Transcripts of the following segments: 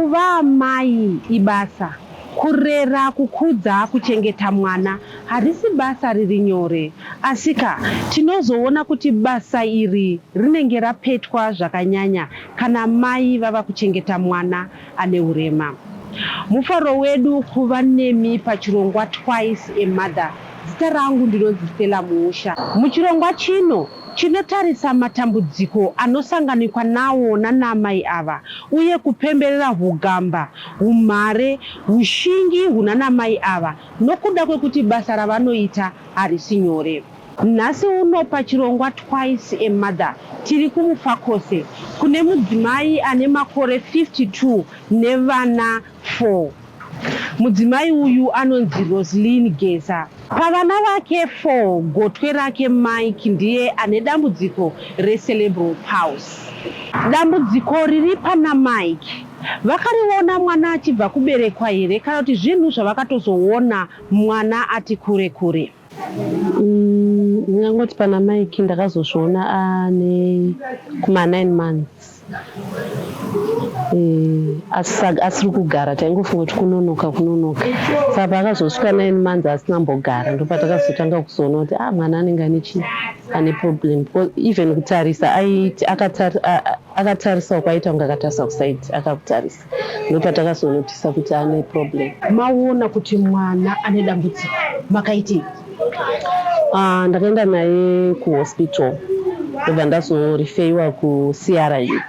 Kuva amai ibasa. Kurera, kukudza, kuchengeta mwana harisi basa riri nyore. Asika, tinozoona kuti basa iri rinenge rapetwa zvakanyanya kana mai vava kuchengeta mwana ane urema. Mufaro wedu kuva nemi pachirongwa Twice a Mother. Zita rangu ndinonzi Stella Muusha. Muchirongwa chino, tinotarisa matambudziko anosanganikwa nawo nanaamai ava uye kupemberera hugamba, humhare, hushingi hunanamai ava nokuda kwekuti basa ravanoita harisi nyore. Nhasi uno pachirongwa Twice a Mother tiri kuMufakose kune mudzimai ane makore 52 nevana 4. Mudzimai uyu anonzi Roseline Geza. Pavana vake 4, gotwe rake Mike ndiye ane dambudziko reCerebral Palsy. Dambudziko riri pana Mike vakariona mwana achibva kuberekwa here kana kuti zvinhu zvavakatozoona mwana ati kure kure? Ndingangoti pana Mike ndakazozviona ane kuma 9 months asiri kugara. Taingofunga kuti kunonoka kunonoka, saka paakazosvika 9 months asina mbogara, ndopatakazotanga kuzoona kuti ah, mwana anenge ane chii, ane problem. Even kutarisa aiti akatarisawo kwaita kunge akatarisa kuside, akakutarisa, ndopatakazonotisa kuti ane problem. Maona kuti mwana ane dambudziko, makaitei? Ndakaenda naye kuhospital, ndobva ndazoreferiwa kuCRU,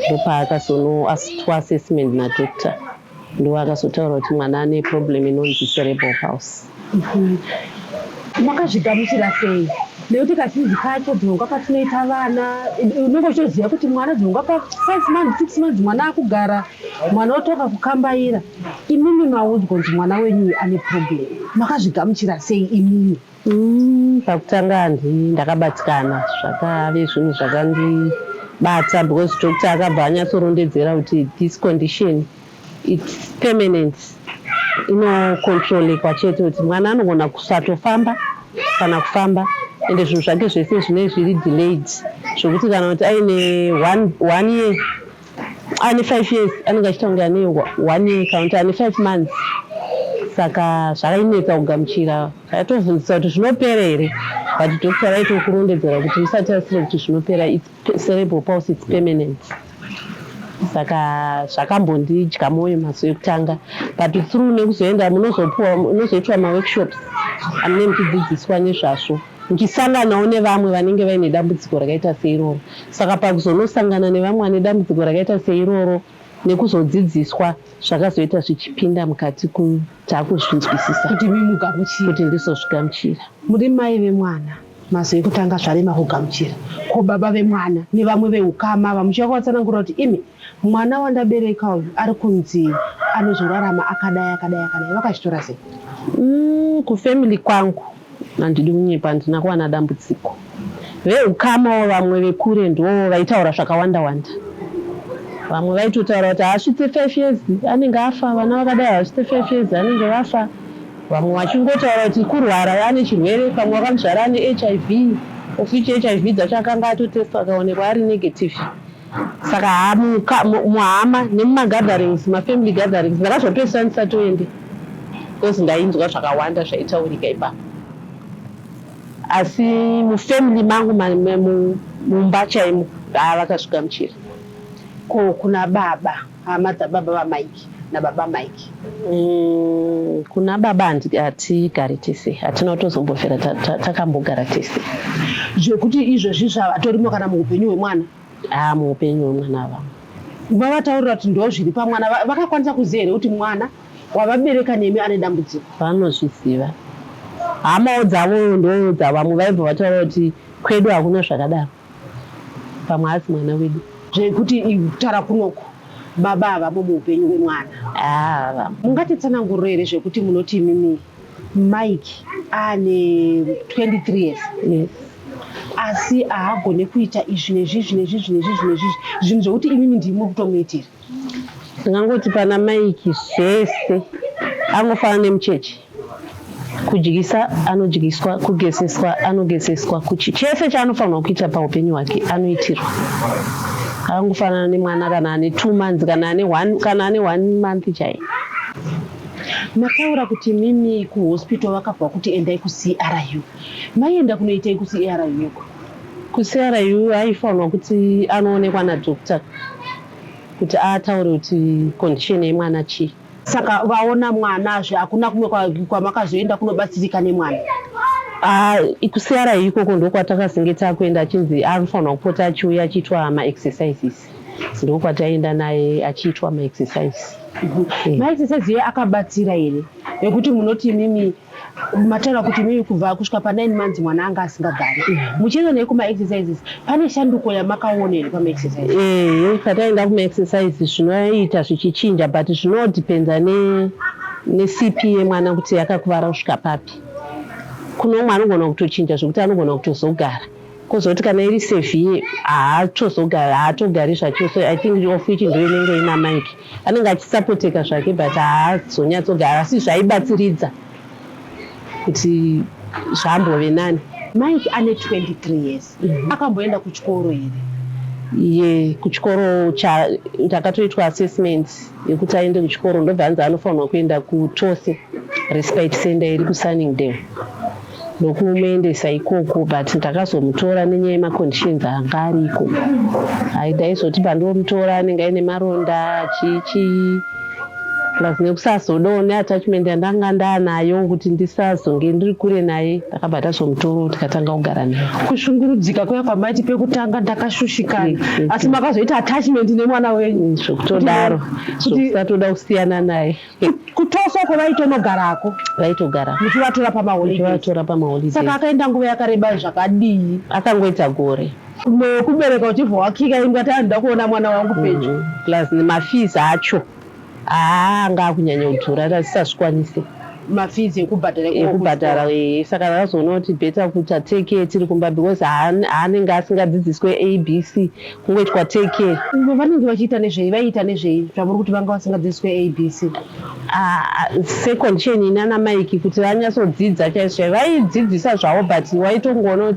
ndopaakazonoitwa assessment nadoctor, ndo akazotaura kuti mwana ane problem inonzi cerebral palsy. Makazvigamuchira sei? Nekuti kazhinji kacho dzimwe patinoita vana unenge uchitoziva kuti mwana dzimwe pa5 months, 6 months mwana akugara, mwana otoka kukambaira. Imimi maudzwa kunzi mwana wenyu ane problem, makazvigamuchira sei imimi? Pakutanga handi ndakabatikana, zvakave zvinhu zvakandibata because doctor akabva anyatsorondedzera kuti this condition, it's permanent, inocontrolekwa chete, kuti mwana anogona kusatofamba kana kufamba, ende zvinhu zvake zvese zvinenge zviri delayed, zvokuti kana kuti aine one year, ane 5 years, anenge achiita kunge ane one year, kana kuti ane 5 months. Saka zvakainetsa kugamuchira. Zvaitovhunzisa kuti zvinopera here, but doctor vaitokurondedzera kuti musatarisire kuti zvinopera, it's cerebral palsy, it's permanent. Saka zvakambondidya mwoyo mazuva ekutanga, but through nekuzoenda munozopuwa, munozoitwa maworkshops amunenge muchidzidziswa nezvazvo, muchisanganawo nevamwe vanenge vaine dambudziko rakaita seiroro. Saka pakuzonosangana nevamwe vane dambudziko rakaita seiroro nekuzodzidziswa, zvakazoita zvichipinda mukati, taakuzvinzwisisa. Kuti mugamuchire. Kuti ndizozvigamuchira. Muri mai vemwana, mazuva ekutanga zvarema kugamuchira. Ko baba vemwana nevamwe veukama vamuchiva kuvatsanangurira kuti imi, mwana wandabereka uyu ari kunzi anozorarama akadai, akadai, akadai, vakazvitora sei? Kufamily kwangu, handidi kunyepa, handina kuwana dambudziko. Veukamawo vamwe vekure ndo vaitaura zvakawanda wanda. Vamwe vaitotaura kuti haasvitse 5 years anenge afa, vana vakadai havasvitse 5 years anenge vafa. Vamwe vachingotaura kuti kurwara, ane chirwere, pamwe vakamuzvara ane HIV, of which HIV dzacho akanga atotestwa akaonekwa ari negative. Saka muhama nemumagatherings, mafamily gatherings, ndakazopedzisira ndisatoende because ndainzwa zvakawanda zvaitaurika ipapo. Asi mufamily mangu, mumba chaimo, haa, vakazvigamuchira. Ko kuna baba, hama dzababa vaMike nababa Mike? Kuna baba hatigari tese, hatina kutozombofera takambogara tese. Zvekuti izvezvi zvavatorimo kana muupenyu hwemwana? Haa, muupenyu hwemwana vamwe. Vavataurira kuti ndo zviri pamwana, vakakwanisa kuziva here kuti mwana wavabereka nemi ane dambudziko? Vanozviziva. Hamawo dzavo ndo dzavamwe vaibva vataura kuti kwedu hakuna zvakadaro, pamwe haasi mwana wedu. Zvekuti kutaura kunoku baba havamo muupenyu hwemwana? Haa, vamwe. Mungatitsananguriro here zvekuti munoti imimi Mike ane 23 years? Yes. Asi haagone kuita izvi nezvizvi nezvizvi nezvizvi nezvizvi, zvinhu zvokuti imimi ndimi kutomuitira. Ndingangoti pana Mike zvese angofanana nemucheche. Kudyisa anodyiswa, kugezeswa anogezeswa, chese chaanofanirwa kuita paupenyu hwake anoitirwa. Akangofanana nemwana kana ane 2 months, kana ane one month chai. Mataura kuti mimi kuhospital vakabva kuti endai kuCRU. Maienda kunoitei kuCRU iko? KuCRU aifanirwa kuti anoonekwa nadoctor kuti ataure kuti condition yemwana chii. Saka vaona mwanazve, hakuna kumwe kwamakazoenda kunobatsirika nemwana? Ah, kuCRU ikoko ndokwatakazenge takuenda, achinzi anofanirwa kupota achiuya achiitwa maexercises. Ndokwataenda naye achiitwa maexercise. Maexercise iye akabatsira here? Nekuti munoti imimi, mataura kuti imimi kubva kusvika pa9 months mwana anga asingagari, muchienda naye kumaexercises, pane shanduko yamakaona here pamaexercise? Pataenda kumaexercise zvinoita zvichichinja, but zvinodependa neCP yemwana kuti yakakuvara kusvika papi. Kuno umwe anogona kutochinja zvekuti anogona kutozogara, kwozoti kana iri severe haatozogara, haatogari zvachose. I think of which ndo inenge ina Mike, anenge achisapoteka zvake but haazonyatsogara, asi zvaibatsiridza kuti zvambove nani. Mike ane 23 years. Akamboenda kuchikoro here? Ye, kuchikoro ndakatoitwa assessment yekuti aende kuchikoro, ndobva anzi anofanirwa kuenda kuTose Respite Center iri kuSunningdale, ndokumuendesa ikoko. But ndakazomutora nenyaya yemaconditions anga ariko. Hai, ndaizoti pandomutora anenge aine maronda, chii chii, plus nekusazodawo neattachment yandanga ndaanayo kuti ndisazonge ndiri kure naye, ndakabva tazomutorawo tikatanga kugara naye. Kushungurudzika kuya kwamaiti pekutanga ndakashushikana, asi makazoita attachment nemwana wenyu? Zvokutodaro, zvokusatoda kusiyana naye. KuTose vaitonogarako? Vaitogara. Muchivatora pamaholidays? Muchivatora pamaholidays. Saka akaenda nguva yakareba zvakadii? Akangoita gore. Kubereka uchibva wakika ingati anoda kuona mwana wangu pedyo. Plus nemafees acho anga akunyanya kudhura, tasisazvikwanisi. Mafees ekubhadhara? Ekubhadhara. Saka ndakazoona kuti better kuita take care tiri kumba, because haanenge asingadzidziswe ABC, kungoitwa take care. Vanenge vachiita nezvei, vaiita nezvei zvamuri kuti vanga vasingadzidziswe ABC? Secondition inana Mike kuti vanyatsodzidza chaizvo chaizvo, vaidzidzisa zvavo, but waitongoona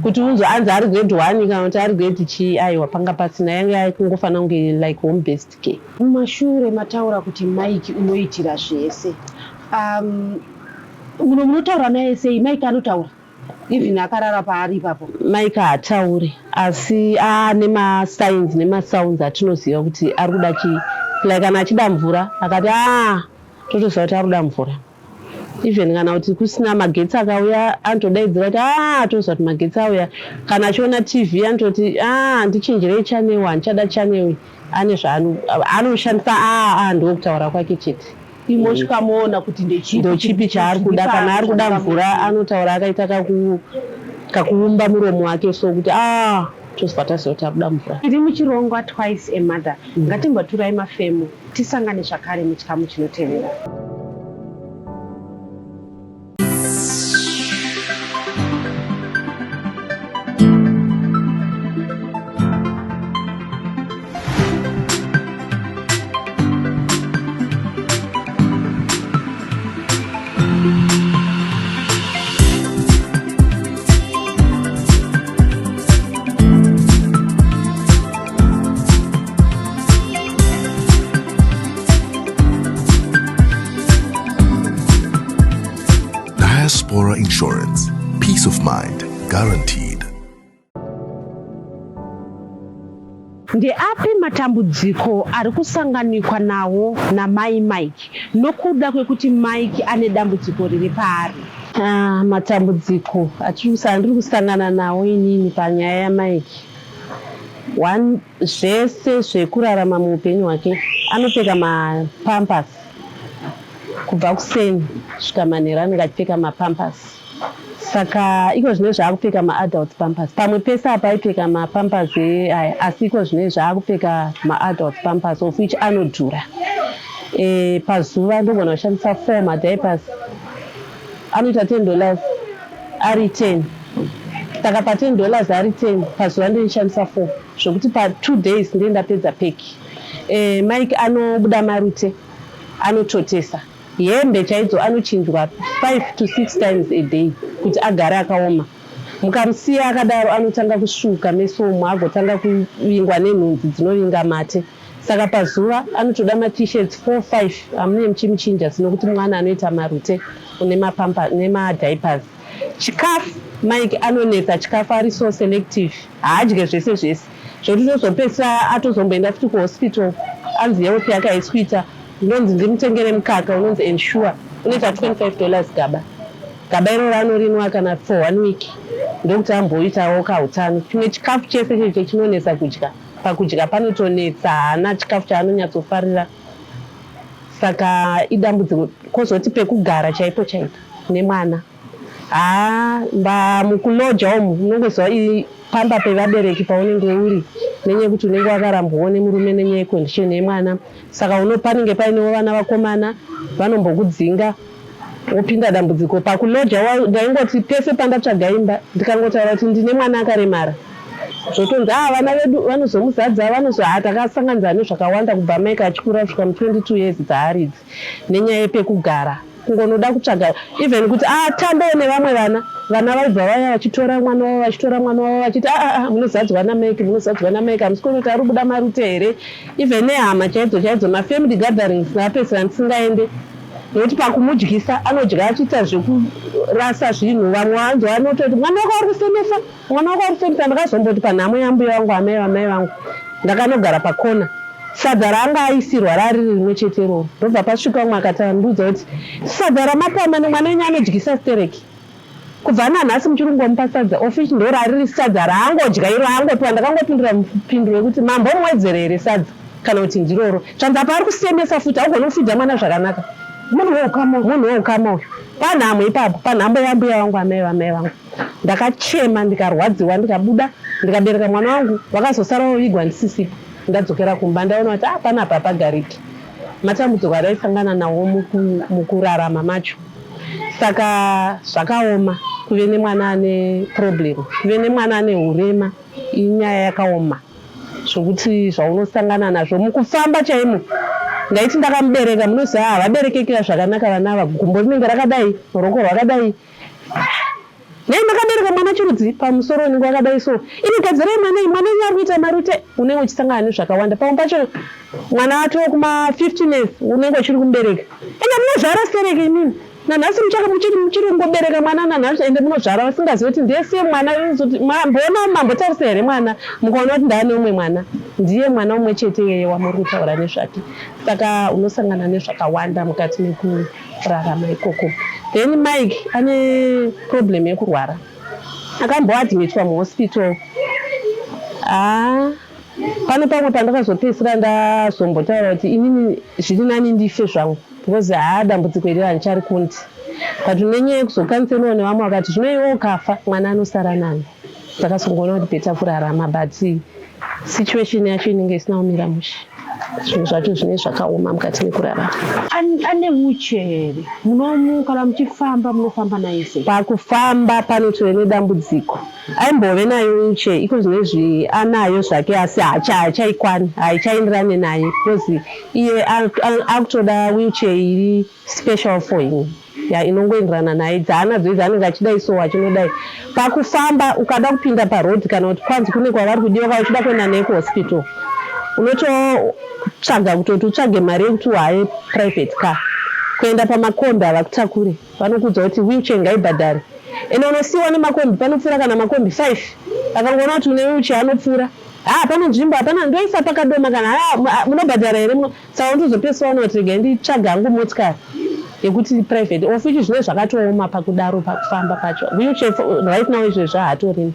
kuti unzo anzi ari grade one kana kuti ari grade chii, aiwa, panga pasina. Yange yakungofanira kunge like home based care. Mumashure mataura kuti Mike unoitira zvese. Munotaura naye sei? Mike anotaura even akarara paari ipapo? Mike haatauri, asi aane masigns nemasounds atinoziva kuti ari kuda chii. Like kana achida mvura, akati a, totoziva kuti ari kuda mvura. Even kana kuti kusina magetsi, akauya anotodaidzira kuti a, toziva kuti magetsi auya. Kana achiona TV anototi, "A, ndichinjirei channel, handichada channel." Ane zvaanoshandisa, a a ndokutaura kwake chete. Imosvika moona kuti ndechipi? Ndochipi chaari kuda. Kana ari kuda mvura anotaura akaita kakuumba muromo wake so kuti a, tozobva taziva kuti ari kuda mvura. Tiri muchirongwa Twice a Mother. Ngatimbaturai mafemo, tisangane zvakare muchikamu chinotevera. Diaspora Insurance. Peace of mind guaranteed. Ndeapi matambudziko ari kusanganikwa nawo namai Mike nokuda kwekuti Mike ane dambudziko riri paari? Ah, matambudziko andiri kusangana nawo inini panyaya yaMike, one, zvese zvekurarama muupenyu hwake anopfeka mapampers. Kubva kuseni kusvika manheru anenge achipfeka mapampers. Saka iko zvino zvaakupfeka maadult pampers. Pamwe pese apa aipfeka mapampers aya, asi iko zvino zvaakupfeka maadult pampers, of which anodhura. Pazuva ndogona kushandisa four madiapers, anoita $10 ari 10. Saka pa$10 ari 10, pazuva ndoishandisa four, zvokuti pa2 days ndee ndapedza pack. Mike anobuda marute, anototesa. Hembe chaidzo anochinjwa 5 to 6 times a day kuti agare akaoma. Mukamusiya akadaro anotanga kusvuuka meso umu agotanga kuvingwa nenhunzi dzinovinga mate. Saka pazuva anotoda maT-shirts four five amunenge muchimuchinja sinokuti mwana anoita marute nemapamper nemadiapers. Chikafu Mike anonetsa chikafu ari so selective haadye zvese zvese zvekuti unozopedzisira atozomboenda futi kuhospital anzi health yake haisi kuita ndonzi ndimutengere mukaka unonzi ensure unoita 25 dollars gaba. Gaba iroro anorinwa kana for one week ndokuti amboitawo kahutano. Chimwe chikafu chese cheche chinonetsa kudya. Pakudya panotonetsa haana chikafu chaanonyatsofarira saka idambudziko. Kozoti pekugara chaipo chaipo nemwana haa mba mukuloja umu unongoziva pamba pevabereki paunenge uri nenyaya yekuti unenge wakarambwawo nemurume nenyaya yecondition yemwana saka uno panenge painewo vana vakomana vanombokudzinga wopinda dambudziko pakuloja. Ndaingoti pese pandatsvaga imba ndikangotaura kuti ndine mwana akaremara, zvotonzi ah, vana vedu vanozomuzadza vanozo. Ha, takasanganidzana nezvakawanda kubva Mike achikura kusvika mu22 years dzaaridzi nenyaya yepekugara, kungonoda kutsvaga even kuti atambewo nevamwe vana. Vana vaibva vaya vachitora mwana wavo, vachitora mwana wavo vachiti aa ah, ah, munozadzwa naMike, munozadzwa naMike, hamusi kuona kuti ari kubuda marute here? Even nehama chaidzo chaidzo, mafamily gatherings ndakapedzisira ndisingaende nekuti pakumudyisa anodya achiita zvekurasa zvinhu. Vamwe vanzi vanototi mwana wako ari kusemesa, mwana wako ari kusemesa. Ndakazomboti panhamo yambuya vangu, amai vamai vangu, ndakanogara pakona, sadza raanga aisirwa rariri rimwe chete iroro. Ndobva pasvika umwe akatandiudza kuti sadza ramapama nemwana wenyu anodyisa stereki, kubva nanhasi muchiri kungomupa sadza, of which ndo rariri sadza raangodya iro aangopiwa. Ndakangopindura mupinduro yekuti mambomuwedzere here sadza kana kuti ndiroro? Zvanzi apa ari kusemesa futi, haugoni kufidha mwana zvakanaka. Munhu weukama? Munhu weukama uyu. Panhamo ipapo, panhambo yambuya vangu, amai vamai vangu, ndakachema, ndikarwadziwa, ndikabuda, ndikabereka mwana wangu. Vakazosara vovigwa ndisisipo. Ndadzokera kumba ndaona kuti ah, panapa hapagariki, matambudziko adaisangana nawo mukurarama macho. Saka zvakaoma kuve nemwana ane problem, kuve nemwana ane urema inyaya yakaoma zvokuti zvaunosangana nazvo mukufamba chaimo. Ndaiti ndakamubereka, munoziva havaberekekera zvakanaka vana ava, gumbo rinenge rakadai, ruoko rwakadai. Nei makabereka mwana chirudzi pamusoro unenge wakadai so? Inogadzirai mwana iyi, mwana wenyu ari kuita marute. Unenge uchisangana nezvakawanda. Pamwe pacho mwana wato kuma 15 years unenge uchiri kumubereka. Ende munozvara stereke imimi. Nanhasi muchaka muchiri kungobereka mwana nanhasi, ende munozvara vasingazivi kuti ndiye same mwana. Mboona mambotarisa here mwana mukaona kuti ndaane umwe mwana? Ndiye mwana umwe chete iyeye wamuri kutaura nezvake. Saka unosangana nezvakawanda mukati mekurarama ikoko. Then Mike ane problem yekurwara, akamboadmitwa muhospital. Haa, pane pamwe pandakazopedzisira ndazombotaura kuti inini zviri nani ndife zvangu because haa, dambudziko iri handicharikundi. But nenyaya yekuzokanzeniwa nevamwe vakati zvino iwe ukafa mwana anosara nani, ndakazongoona kuti better kurarama, but situation yacho inenge isina kumira mushe. Zvinhu zvacho zvine zvakaoma mukati mekurarama. Ane wheelchair here? Munomu kana muchifamba munofamba naye sei? Pakufamba panotove nedambudziko. Aimbove nayo wheelchair, iko zvinezvi anayo zvake asi haachaikwani, haichaenderane naye because iye akutoda wheelchair iri special for him, ya inongoenderana naye. Dzaanadzo idzi anenge achidai so, achinodai. Pakufamba ukada kupinda paroad kana kuti kwanzi kune kwavari kudiwa, kana uchida kuenda naye kuhospital, unototsvaga kutoti utsvage mari yekuti uhaye private car. Kuenda pamakombi havakutakure, vanokuudza kuti wheelchair ngaibhadhare. Ende unosiyiwa nemakombi, panopfuura kana makombi 5, akangoona kuti une wheelchair anopfuura. Ha, pane nzvimbo hapana, ndoisa pakadoma kana ha, munobhadhara here? Saka unotozopedzisira waona kuti regai nditsvage hangu motikari yekuti private, of which zvinenge zvakatooma pakudaro pakufamba pacho. Wheelchair right now izvezvi haatorina,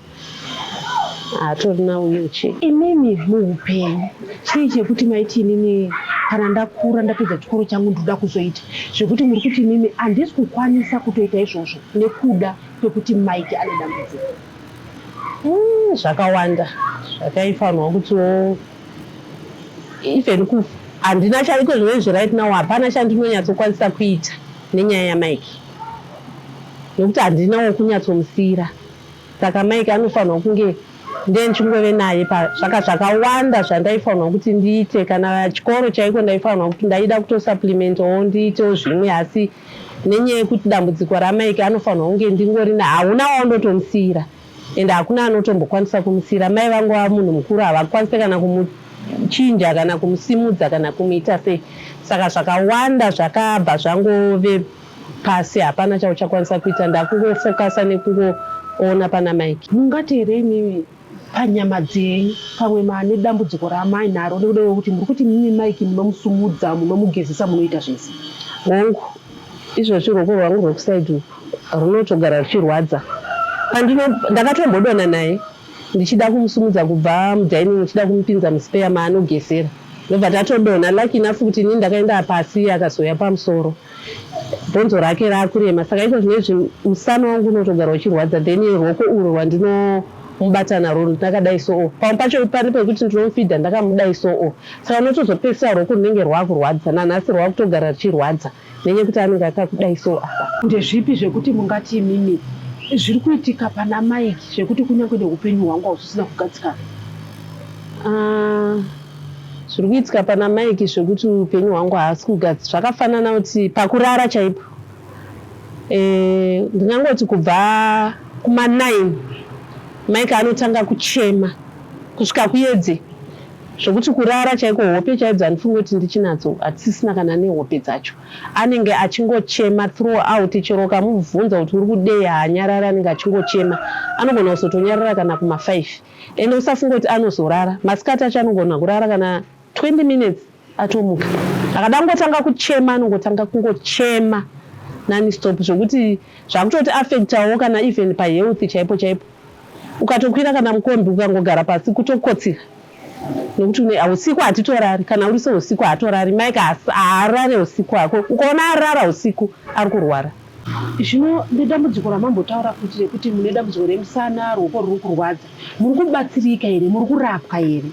haatorina wheelchair. Imimi muupenyu chii chekuti maiti inini kana ndakura ndapedza chikoro changu ndoda kuzoita zvekuti muri kuti imimi handisi kukwanisa kutoita izvozvo nekuda kwekuti Mike ane dambudziko? Zvakawanda zvakaifanirwa kutiwo even handina chaiko zvinezvi. Right now hapana chandinonyatsokwanisa kuita nenyaya yaMike nekuti handinawo kunyatsomusiyira. Saka Mike anofanirwa kunge ndiye ndichingove naye. Saka zvakawanda zvandaifanirwa kuti ndiite, kana chikoro chaiko ndaifanirwa kuti ndaida kutosupplementawo ndiitewo zvimwe, asi nenyaya yekuti dambudziko raMike anofanirwa kunge ndingori hauna waundotomusiyira. Ende hakuna anotombokwanisa kumusiira. Mai vangu vava munhu mukuru havakwanise kana kumuchinja kana kumusimudza kana kumuita sei. Saka zvakawanda zvakabva zvangove pasi hapana chauchakwanisa kuita ndakungofokasa nekungoona pana Mike. Mungati here imimi panyama dzenyu pamwe maane dambudziko ramai naro nekuda kwekuti muri kuti imimi Mike munomusumudza munomugezesa munoita zvese? Hongu, izvozvi ruoko rwangu rwekusaidhi uku runotogara ruchirwadza. Pandino ndakatombodonha naye ndichida kumusumudza kubva mudining ndichida kumupinza muspare maanogezera ndobva tatodonha lucky enough kuti inini ndakaenda pasi iye akazouya pamusoro. Bhonzo rake rakurema saka iko zvino izvi musana wangu unotogara uchirwadza then ruoko urwu rwandinomubata narwo ndakadai so-o pamwe pacho pane pekuti ndinomufidha ndakamudai so-o saka unotozopedzisira ruoko runenge rwakurwadza nanhasi rwakutogara ruchirwadza nenyaya yekuti anenge akakudai so apa. Ndezvipi zvekuti mungati imimi zviri kuitika pana Mike zvekuti kunyange neupenyu hwangu hausisina kugadzikana? Ah, Zviri kuitika pana Mike zvekuti upenyu hwangu haasi kugadzi zvakafanana kuti pakurara chaipo eh, ndingangoti kubva kuma 9 Mike anotanga kuchema kusvika kuyedze zvekuti kurara chaiko hope chaidzo handifungi kuti ndichinadzo hatisisina kana nehope dzacho anenge achingochema throughout chero ukamubvunza kuti uri kudei haanyarari anenge achingochema anogona kuzotonyarara kana kuma 5 Ende usafunge kuti anozorara. Masikati acho anogona kurara kana 20 minutes atomuka. Akada kungotanga kuchema anongotanga kungochema nani stop zvekuti zvakutoti affectawo kana even pahealth chaipo chaipo. Ukatokwira kana mukombi ukangogara pasi kutokotsira nekuti une usiku hatitorari kana uri seusiku haatorari Mike haarare usiku hako ukaona arara usiku ari kurwara. Zvino nedambudziko ramambotaura futi rekuti mune dambudziko remusana, ruoko ruri kurwadza, muri kubatsirika here? Muri kurapwa here?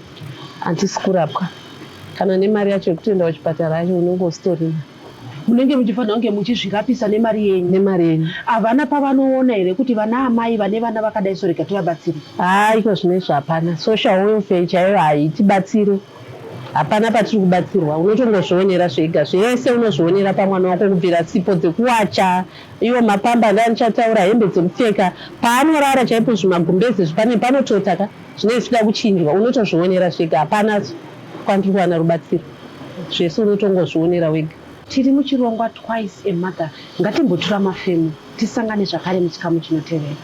Handisi kurapwa. Kana nemari yacho yekutoenda kuchipatara yacho unenge usitorina. Munenge muchifanira kunge muchizvirapisa nemari yenyu. Nemari yenyu. Havana pavanoona here kuti vana amai vane vana vakadai so rega tivabatsire? Haa iko zvino izvi hapana. Social welfare chaiyo haitibatsire. Hapana patiri kubatsirwa unotongozvionera zvega zvese unozvionera pamwana wako kubvira sipo dzekuwacha iwo mapamba ndandichataura hembe dzekupfeka paanorara chaipo zvimagumbeze zvipane panotota ka zvinenge zvichida kuchinjwa unotozvionera zvega hapana kwandiri kuwana rubatsiro zvese unotongozvionera wega. Tiri muchirongwa Twice a Mother ngatimbotura mafemo tisangane zvakare muchikamu chinotevera.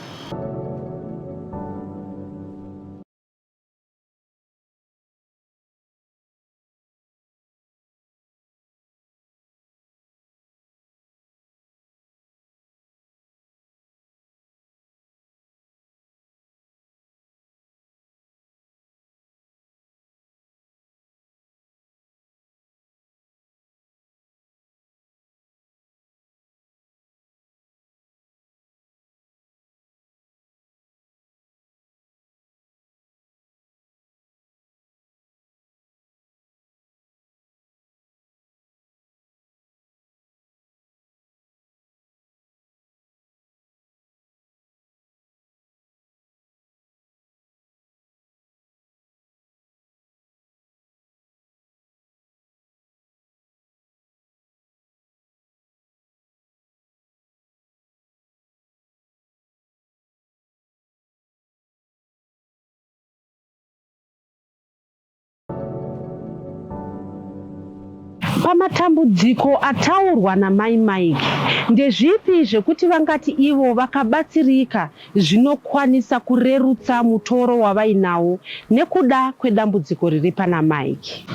Pamatambudziko ataurwa namai Mike, ndezvipi zvekuti vangati ivo vakabatsirika zvinokwanisa kurerutsa mutoro wavainawo nekuda kwedambudziko riri pana Mike?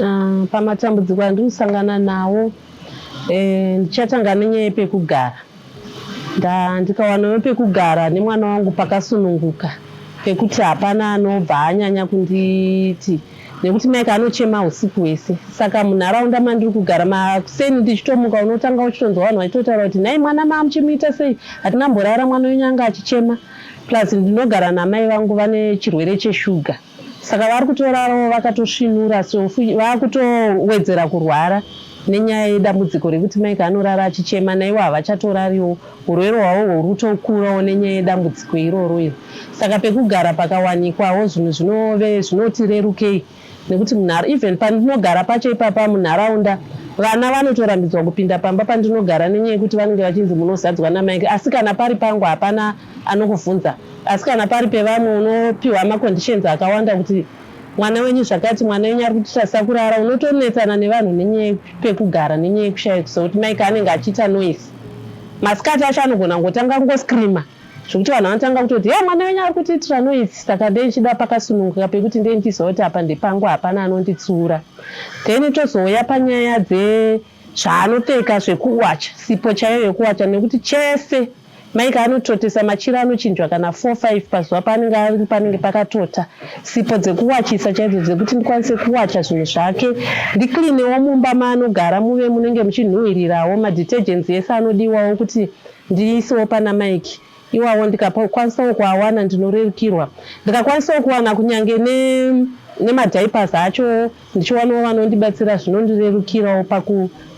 Ah, pamatambudziko andiri kusangana nawo eh, ndichatanga nenyaya yepekugara. Ndikawanawo pekugara nemwana wangu pakasununguka pekuti hapana anobva anyanya kunditi nekuti Mike anochema husiku hwese saka munharaunda mandiri kugara makuseni ndichitomuka unotanga uchitonzwa vanhu vachitotaura kuti nhai mwana mamuchimuita sei hatina mborara mwana wenyu anga achichema plus ndinogara namai vangu vane chirwere cheshuga Saka vari kutorarawo vakatosvinura so vakutowedzera kurwara nenyaya yedambudziko rekuti Mike anorara achichema naivo havachatorariwo hurwere hwavo huri kutokurawo nenyaya yedambudziko iroro iri. Saka pekugara pakawanikwawo zvinhu zvinove zvinoti rerukei nekuti munhara even pandinogara pacho ipapa munharaunda Vana vanotorambidzwa kupinda pamba pandinogara nenyaya yekuti vanenge vachinzi munozadzwa naMike asi kana pari pangu hapana anokuvhunza. Asi kana pari pevamwe unopiwa maconditions akawanda kuti mwana wenyu zvakati, mwana wenyu ari kutitadzisa kurara. Unotonetsana nevanhu nenyaya yepekugara nenyaya yekushaya kuti Mike anenge achiita noise. Masikati acho anogona kungotanga kungoscreamer zvekuti vanhu vanotanga kutoti he mwana wenyu ari kutiitira noise saka ndeichida pakasununguka pekuti ndee ndichiziva kuti apa ndepangu hapana anonditsiura. Then tozouya panyaya dzezvaanopfeka zvekuwacha, sipo chaiyo yekuwacha nekuti chese Mike anototesa machira anochinjwa kana 4 5 pazuva paanenge ari panenge pakatota. Sipo dzekuwachisa chaidzo dzekuti ndikwanise kuwacha zvinhu zvake ndicleanewo mumba maanogara muve munenge muchinhuhwirirawo madetergents ese anodiwawo kuti ndiisewo pana Mike iwawo ndikakwanisawo kuawana ndinorerukirwa ndikakwanisawo kuwana kunyange nemadiapers acho ndichiwanawo vanondibatsira zvinondirerukirawo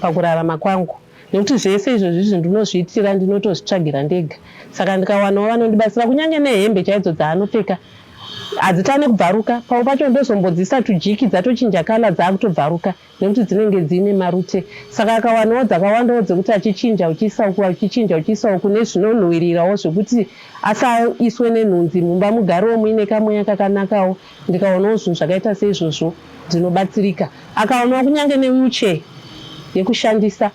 pakurarama kwangu nekuti zvese izvozvi izvi ndinozviitira ndinotozvitsvagira ndega saka ndikawanawo vanondibatsira kunyange nehembe chaidzo dzaanopfeka hadzitane kubvaruka pamwe pacho ndozombodziisa tujiki dzatochinja colour dzaakutobvaruka nekuti dzinenge dziine marute saka akawanawo dzakawandawo dzekuti achichinja uchiisa uku achichinja uchiisa uku nezvinonhuhwirirawo zvekuti asaiswe nenhunzi mumba mugarewo muine kamweya kakanakawo ndikaonawo zvinhu zvakaita seizvozvo ndinobatsirika akaonawo kunyange newheelchair yekushandisa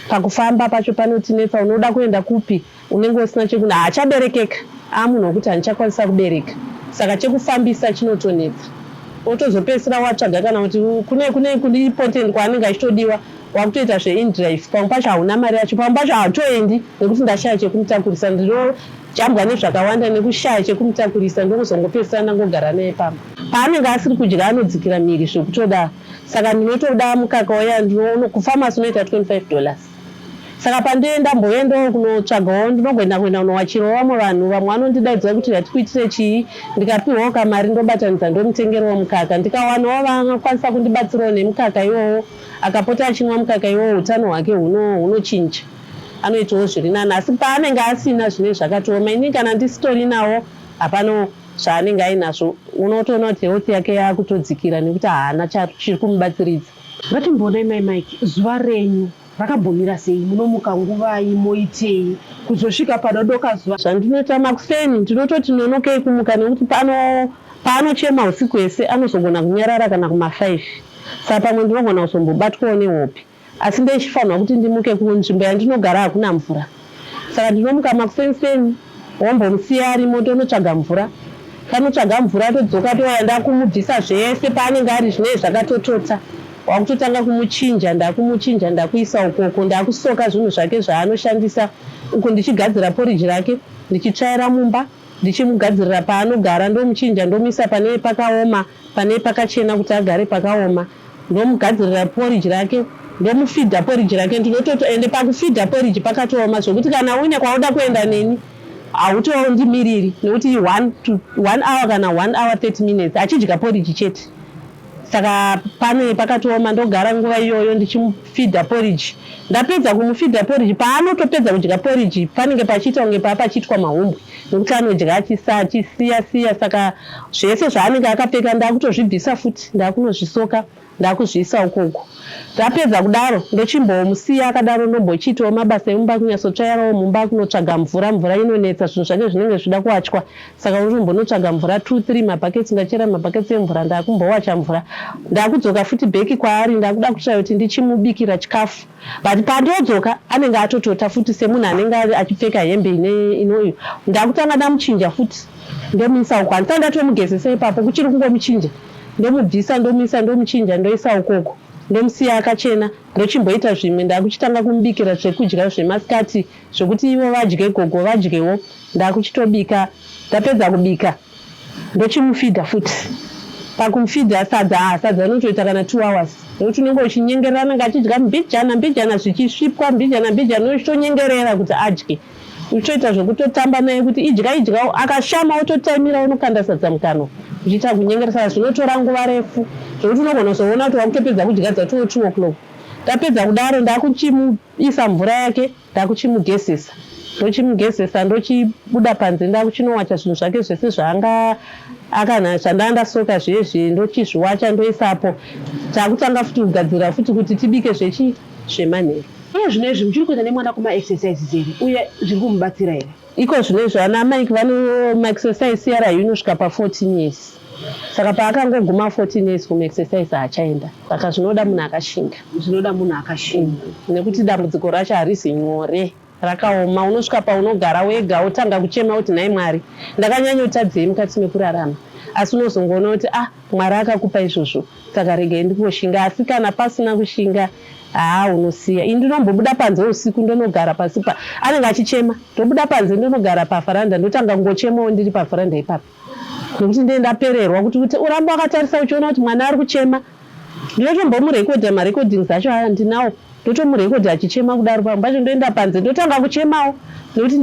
pakufamba pacho panotinetsa unoda kuenda kupi unenge usina chekuna haachaberekeka aamunhu wekuti handichakwanisa kubereka saka chekufambisa chinotonetsa otozopedzisira watsvaga kana kuti kune kune kune important kwaanenge achitodiwa wakutoita zveindrive pamwe pacho hauna mari yacho pamwe pacho hautoendi nekuti ndashaya chekumutakurisa ndinojambwa nezvakawanda nekushaya chekumutakurisa ndokuzongopedzisira ndangogara naye pamba paanenge asiri kudya anodzikira miri zvekutoda saka ndinotoda mukaka uya kufamasi unoita $25 saka pandoenda mboendawo kunotsvagawo ndinogoenda kuenda kunowachirawo vamwe vanhu vamwe vanondidaidzira kuti hatikuitire chii ndikapiwawo kamari ndobatanidza ndomutengerawo mukaka ndikawanawo vanokwanisa kundibatsirawo nemukaka iwowo akapota achinwa mukaka iwowo utano hwake hunochinja anoitawo zviri nani asi paanenge asina zvinenge zvakatooma inini kana ndisitorinawo hapano zvaanenge ainazvo unotoona kuti health yake yakutodzikira nekuti haana chiri kumubatsiridza. Ngatimboonai mai Mike zuva renyu rakambomira sei munomuka nguvai moitei kuzosvika panodoka zuva. Zvandinoita makuseni ndinototi nonokei kumuka nekuti pano paanochema usiku hwese anozogona kunyarara kana kuma5 saka pamwe ndinogona kuzombobatwawo nehope asi ndechifanirwa kuti ndimuke kunzvimbo yandinogara hakuna mvura saka ndinomuka makuseni wombomusiya arimo tonotsvaga mvura tanotsvaga mvura todzoka touya ndakumubvisa zvese paanenge ari zvinenge zvakatotota wakutotanga kumuchinja ndakumuchinja ndakuisa ukoko ndakusoka zvinhu zvake zvaanoshandisa uku ndichigadzira poriji rake ndichitsvaira mumba ndichimugadzirira paanogara ndomuchinja ndomuisa pane pakaoma pane pakachena kuti agare pakaoma ndomugadzirira poriji rake ndomufidha poriji rake ndinototo ende pakufidha poriji pakatooma zvokuti kana uine kwauda kuenda neni hautondimiriri nekuti 1 hour kana 1 hour 30 minutes achidya poriji chete saka pane pakatooma ndogara nguva iyoyo ndichimufidha poriji ndapedza kumufidha poriji paanotopedza kudya poriji panenge pachiita kunge paa pachiitwa mahumbwe nekuti anodya achisa achisiya siya saka zvese zvaanenge akapfeka ndakutozvibvisa futi ndakunozvisoka ndakuzviisa ukoko ndapedza kudaro ndochimbomusiya akadaro ndombochiitawo mabasa emumba kunyatsotsvairawo mumba kunotsvaga mvura mvura inonetsa zvinhu zvake zvinenge zvichida kuwachwa saka unombonotsvaga mvura 2 3 mabhaketsi ndachera mabhaketsi emvura ndakumbowacha mvura ndakudzoka futi back kwaari ndakuda kutsvaya kuti ndichimubikira chikafu but pandodzoka anenge atotota futi semunhu anenge achipfeka hembe inoyo ndakutanga ndamuchinja futi ndomuisa uko handisati ndatomugezesa ipapo kuchiri kungomuchinja ndomubvisa ndomuisa ndomuchinja ndoisa ukoko ndomusiya akachena ndochimboita zvimwe ndakuchitanga kumubikira zvekudya zvemasikati zvekuti ivo vadye gogo vadyewo ndakuchitobika ndapedza kubika ndochimufidha futi pakumufidha sadza ah, sadza rinotoita kana 2 hours nekuti unenge uchinyengerera anenge achidya mbijana mbijana zvichisvipwa mbijana mbijana uchitonyengerera kuti adye uchitoita zvekutotamba naye kuti idya idya akashama wototaimira unokanda sadza mukanwa uchiita kunyengera saka zvinotora nguva refu zvekuti unogona kuzoona kuti wakutopedza kudya dzatoo 2 o'clock ndapedza kudaro ndakuchimuisa mvura yake ndakuchimugezesa ndochimugezesa ndochibuda panze ndakuchinowacha zvinhu zvake zvese zvaanga Akana zvandanga ndasoka zviye zviye ndochizviwacha ndoisapo. Takutanga futi kugadzira futi kuti tibike zvechi zvemanheru. Iye zvino izvi muchiri kuenda nemwana kumaexercises here uye zviri kumubatsira here? Iko zvino izvi ana Mike vano maexercise CRU inosvika pa 14 years. Saka paakangoguma 14 years kumaexercise haachaenda. Saka zvinoda munhu akashinga. Zvinoda munhu akashinga. Nekuti dambudziko racho harisi nyore. Rakaoma unosvika paunogara wega wotanga kuchema kuti nhai Mwari ndakanyanyotadzei mukati mekurarama asi unozongoona kuti ah Mwari akakupa izvozvo saka regai ndingoshinga asi kana pasina kushinga haa unosiya ini ndinombobuda panze usiku ndonogara pasi pa anenge achichema ndobuda panze ndonogara pafaranda ndotanga kungochemawo ndiri pafaranda ipapo nekuti ndee ndapererwa kuti kuti urambe wakatarisa uchiona kuti mwana ari kuchema Ndinotombomurekodha marecordings acho aya ndinawo ndotomurekodha achichema kudaro pamwe pacho ndoenda panze ndotanga kuchemawo nekuti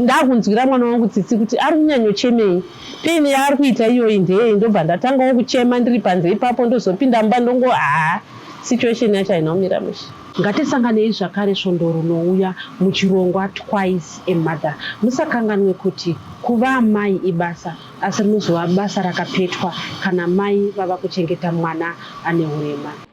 ndakunzwira mwana wangu tsitsi kuti ari kunyanyochemei pain yaari kuita iyoyi ndeyei ndobva ndatangawo kuchema ndiri panze ipapo ndozopinda mumba ndongo haa situation yacho haina kumira mushe. Ngatisanganei zvakare svondo rinouya muchirongwa Twice a Mother. Musakanganwe kuti kuva amai ibasa asi rinozova basa rakapetwa kana mai vava kuchengeta mwana ane hurema.